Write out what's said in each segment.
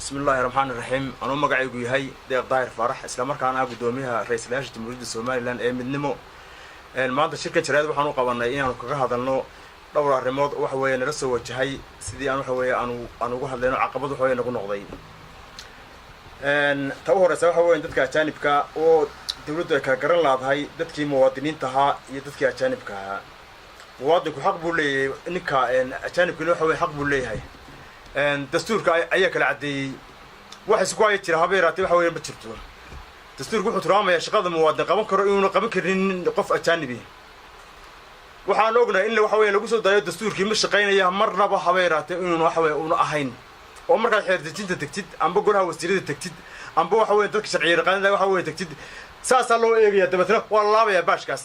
Bismi Illaahi Raxmaani Raxiim. Anuu magacaygu yahay Deeq Daahir Faarax, islamarkaana ah guddoomiyaha ra-iislayaasha Jamhuuriyadda Somaliland ee Midnimo. Maanta shirkan jaraa'id waxaan u qabanay inaanu kaga hadalno dhowr arrimood, waxa weeye, nala soo wajahay, sidii aan, waxa weeye, aanu uga hadlayno caqabad, waxa weye, nagu noqday. Ta u horeysa waxa weya dadka ajaanibka oo dawladdu ay kala garan laadahay dadkii muwaadiniinta ahaa iyo dadkii ajaanibka ahaa. Muwaadinku xaq buu leeyahay, ninka ajaanibkina, waxa weye, xaq buu leeyahay. Dastuurka ayaa kala caddeeyey. Wax isku haya jira haba yaraatee, waxa weya, ma jirto. Dastuurku wuxuu tilmaamayaa shaqada muwaadin qaban karo inuuna qaban karin qof ajaanibi. Waxaan ognahay in, waxa weya, lagu soo daayo dastuurkii ma shaqaynaya marnaba, haba yaraatee, inuuna, waxa weya, una ahayn. Oo markaad xeerdejinta tegtid amba golaha wasiirada tegtid amba, waxa weya, dadka sharciya yaqaanada, waxa weya, tegtid, saasaa loo eegaya, dabeetna waa la laabayaa baashkaas.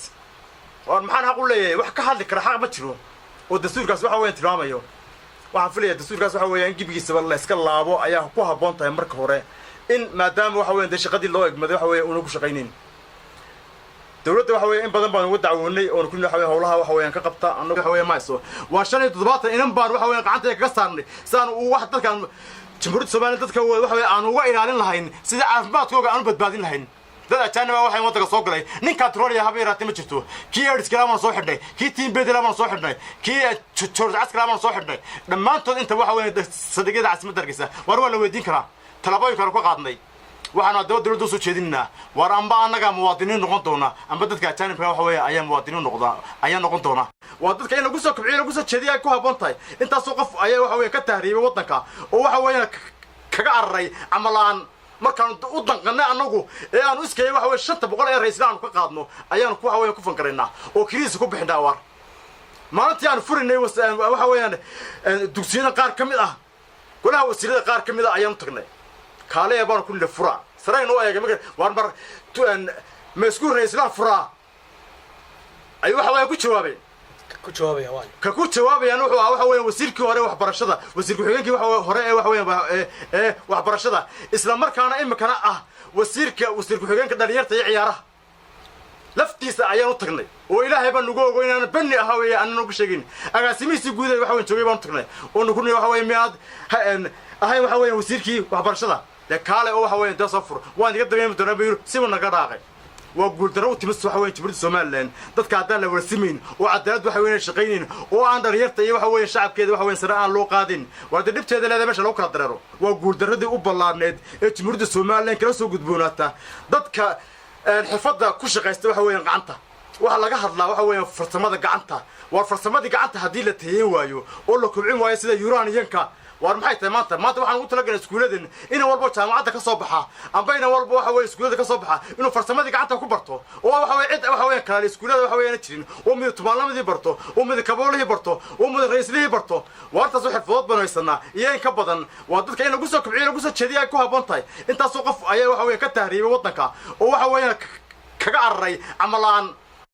Waar maxaan xaq u leeyahay? Wax ka hadli kara xaq ma jiro oo dastuurkaas, waxa weya, tilmaamayo. Waxaan filaya dastuurkaas, waxa weya, in gebigiisaba la iska laabo ayaa ku habboon tahay marka hore, in maadaama, waxa weya, dee shaqadii loo egmaday, waxa weya, una ku shaqaynayn dawladda. Waxa weya, in badan baan uga dacwoonay oona ku, waxa weya, howlaha, waxa weeyaan, ka qabta. Annagu, waxa weya, mayso waa 75 inan baan, waxa weya, gacanta kaga saarnay si aan u wax dadkaan Jamhuuriyadda Somaliya dadka, waxa weya, aan uga ilaalin lahayn, sidii caafimaadkooga aan u badbaadin lahayn. Dad ajaanib ah waxay waddanka soo galay, ninkaa trolia haba yaraatee ma jirto. Kii aids-ka baan soo xidhnay, kii TB-da baan soo xidhnay, kii George Caskala baan soo xidhnay, dhammaantood inta, waxa weya, saldhigyada caasimadda Hargeysa. Waar waa la weydiin karaa talaabooyinkaanu ka qaadnay. Waxaanu haddaba dawladda usoo jeedinaynaa, waar amba annagaa muwaadiniin noqon doona amba dadka ajaanibka, waxa weeye, ayaa muwaadiniin noqdaa ayaa noqon doona. Waa dadka in lagu soo kobciyo, lagu soo jeediya ay ku habboon tahay. Intaasoo qof ayaa, waxa weya, ka tahriibay waddanka oo, waxa weeya, kaga cararay camalaan. Markaanu u danqanay annagu ee aanu iskaya, waxa weye, 500 ee raisla aanu ka qaadno ayaanu ku, waxa weya, ku fankaraynaa oo kiriisa ku bixinaa. Waar maalintii aanu furinay, waxa weeyaan, dugsiyada qaar ka mid ah, golaha wasiirada qaar ka mid ah ayaanu tagnay. Kaaleya baanu ku nidhi, fura saraynu u eegay. Marka waar mar ma isku raislaan furaa ayuu, waxa weya, ku jawaabay. Ku jawaabaya waa Ka ku jawaabayaan wuxuu ahaa, waxa weya, wasiirkii hore waxbarashada, wasiir ku-xigeenkii, waxa hore ee, waxa weya, ee waxbarashada, isla markaana imikana ah wasiirka, wasiir ku-xigeenka dhalinyarta iyo ciyaaraha laftiisa ayaan u tagnay. Oo Ilaahay baan nagu ogo inaan beni ahaa weeye, aanan ugu sheegin. Agaasimihiisii guud ee, waxa weyn, joogay baan u tagnay oo nagu waxa weeye, miyaad ahayn, waxa weya, wasiirkii waxbarashada dee? Kaale oo, waxa weya, dee soo fur, waan iga dabeemi doonaa bayru siba naga dhaaqay. Waa guuldarro u timid, waxa weya, Jamhuuriyadda Somaliland. Dadka haddaan la warsimayn oo cadaalad, waxa weyn, shaqaynayn oo aan dhalinyarta iyo, waxa weya, shacabkeeda, waxa weyn, sare aan loo qaadin, waa dee dhibteeda leedahay meesha lagu kala dareero. Waa guuldarradii u ballaarneed ee Jamhuuriyadda Somaliland kala soo gudboonaata dadka xirfadda ku shaqaysta, waxa weeyaan, gacanta. Waxaa laga hadlaa, waxa weeyaan, farsamada gacanta. Waar farsamadii gacanta haddii la tayeyn waayo oo la kobcin waayo sida uraniyanka, waar maxay tahay maanta? Maanta waxaan ugu talagalay iskuuladan inan walba jaamacadda ka soo baxa amba inan walba, waxa weye, iskuulada ka soo baxa inuu farsamadii gacanta ku barto, oo, waxa weye, cid, waxa weya, kalaale iskuulada, waxa weeyaan, jirin, oo mid tumaalamadii barto, oo mid kaboolihii barto, oo mid raislihii barto. Waartaasoo xirfadood baanu haysanaa iyo in ka badan. Waa dadka in lagu soo kobciyo, lagu soo jeediya ay ku habboon tahay. Intaasoo qof ayaa, waxa weya, ka tahriibay waddanka oo, waxa weeyaan, kaga cararay camalaan.